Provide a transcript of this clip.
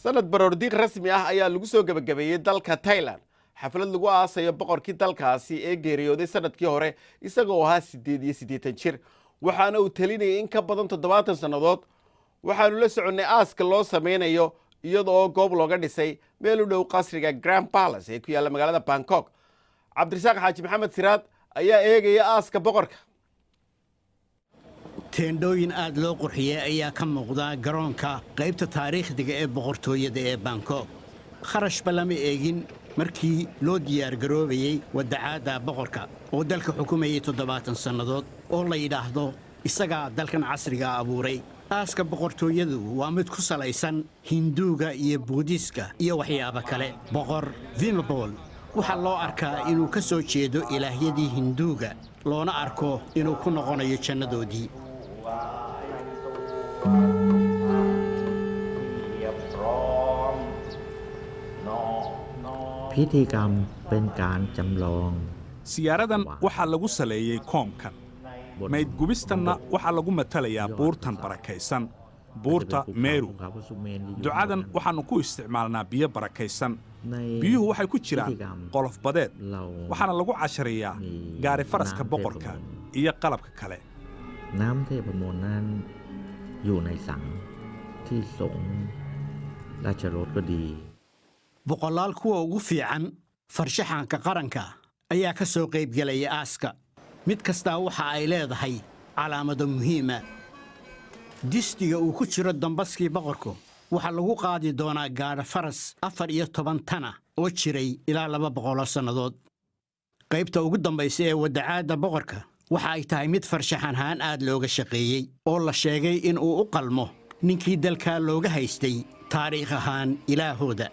Sanad baroordiiq rasmi ah ayaa lagu soo gebagabeeyey dalka Thailand xaflad lagu aasayo boqorkii dalkaasi ee geeriyooday sanadkii hore, isagoo ahaa 88 jir, waxaana uu telinayay in ka badan 70 sannadood. Waxaanu la soconnay aaska loo samaynayo, iyadoo goob looga dhisay meel u dhow qasriga Grand Palace ee ku yaalla magaalada Bangkok. Cabdirasaaq Xaaji Maxamed Siraad ayaa eegaya aaska boqorka. Teendhooyin aad loo qurxiyey ayaa ka muuqda garoonka qaybta taariikhdiga ee boqortooyada ee Bangkok. Kharashba lama eegin markii loo diyaargaroobayey wadacaadda boqorka oo dalka xukumayay 70 sannadood, oo la yidhaahdo isagaa dalkan casriga abuuray. Aaska boqortooyadu waa mid ku salaysan Hinduuga iyo Buudiiska iyo waxyaabo kale. Boqor Bhumibol waxaa loo arkaa inuu ka soo jeedo ilaahyadii Hinduuga, loona arko inuu ku noqonayo jannadoodii. พิธีกรรมเป็นการจำลอง Siyaaradan waxaa lagu saleeyey koomkan. Maydgubistanna waxaa lagu matalayaa buurtan barakaysan, buurta Meru. Ducadan waxaannu ku isticmaalnaa biyo barakaysan. Biyuhu waxay ku jiraan qolof badeed, waxaana lagu cashareeyaa gaari faraska boqorka iyo qalabka kale. น้ำเทพมนต์นั้นอยู่ในสังที่สงราชรถก็ดี Boqolaal kuwa ugu fiican farshaxanka qaranka ayaa ka soo qaybgelaya aaska. Mid kastaa waxa ay leedahay calaamado muhiima. Distiga uu ku jiro dambaskii boqorku waxaa lagu qaadi doonaa gaadha faras 14 tana oo jiray ilaa 200 sannadood. Qaybta ugu dambaysa ee wadacaadda boqorka waxa ay tahay mid farshaxan ahaan aad looga shaqeeyey, oo la sheegay in uu u qalmo ninkii dalkaa looga haystay taariikh ahaan ilaahooda.